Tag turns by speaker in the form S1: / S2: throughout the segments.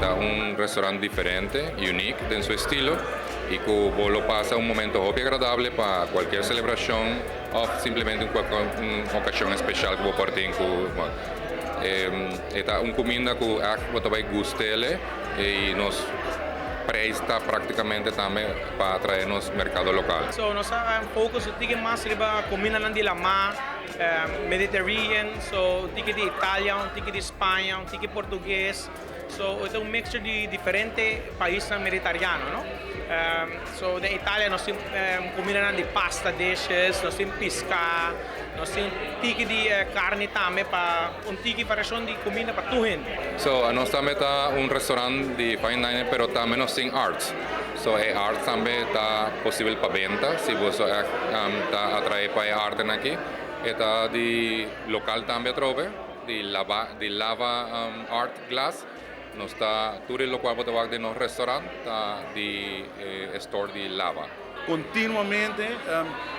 S1: Ta un restaurant diferente, unique den su estilo y cu bo lo pasa un momento hopi agradabel pa cualkier celebracion of simplemente un ocasion special cu bo por tin cu ta un cuminda cu echt bo ta bay gust'e y nos prijs ta practicamente tambe pa atrae nos mercado local.
S2: So nos a focus un tiki mas riba cuminda di lama, Mediterranean, so un tiki di Italia, un tiki di Spaña, un tiki Portugues. So e ta un mixture di diferente pais mediterraneo, no? So di Italia nos tin cuminda di pasta dishes, nos tin pisca, nos tin tiki di carni tambe pa un tiki variacion di cuminda pa tur hende.
S1: So nos tambe ta un restaurant di fine dining, pero tambe nos tin arts. So e art tambe ta posibel pa benta, si bo ta atrae pa e arte aki. E ta di local tambe atrobe, di lava art glass. Nos ta tur loke bo ta wak den nos restaurant ta di store di lava.
S3: Continuamente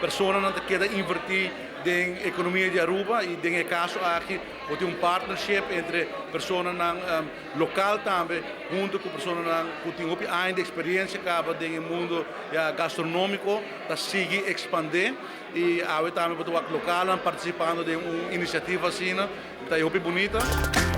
S3: personanan ta keda inverti den economia di Aruba y den e caso aki tin un partnership entre personanan local tambe hunto cu personanan cu tin hopi aña di experiencia caba den mundo ya gastronomico ta sigui expande y awe tambe pa local participando den un iniciativa asina ta hopi bunita.